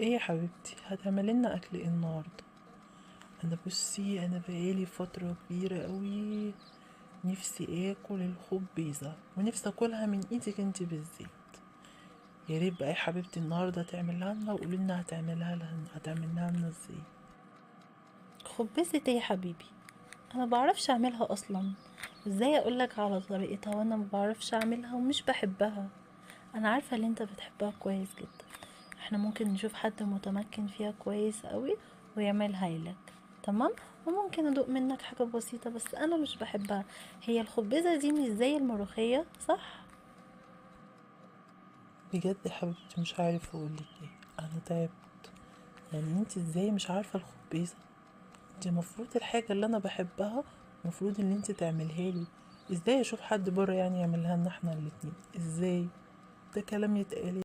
ايه يا حبيبتي، هتعملي لنا اكل ايه النهارده؟ انا بصي، انا بقالي فترة كبيرة قوي نفسي اكل الخبيزه، ونفسي اكلها من ايدك انت بالذات. يا ريت بقى يا حبيبتي النهارده تعملها لنا، وقولي لنا هتعملها لنا هتعملها لنا ازاي. خبزة ايه يا حبيبي؟ انا بعرفش اعملها اصلا. ازاي اقولك على طريقتها وانا ما بعرفش اعملها ومش بحبها؟ انا عارفة اللي انت بتحبها كويس جدا. احنا ممكن نشوف حد متمكن فيها كويس قوي ويعملها لك. تمام. وممكن ادوق منك حاجة بسيطة، بس انا مش بحبها. هي الخبزة دي مش زي الملوخية، صح؟ بجد يا حبيبتي مش عارفه اقولك ايه، انا تعبت. يعني انت ازاي مش عارفه الخبيزه؟ انت المفروض الحاجة اللي انا بحبها المفروض ان انت تعملها لي. ازاي اشوف حد بره يعني يعملها لنا احنا الاتنين؟ ازاي ده كلام يتقال؟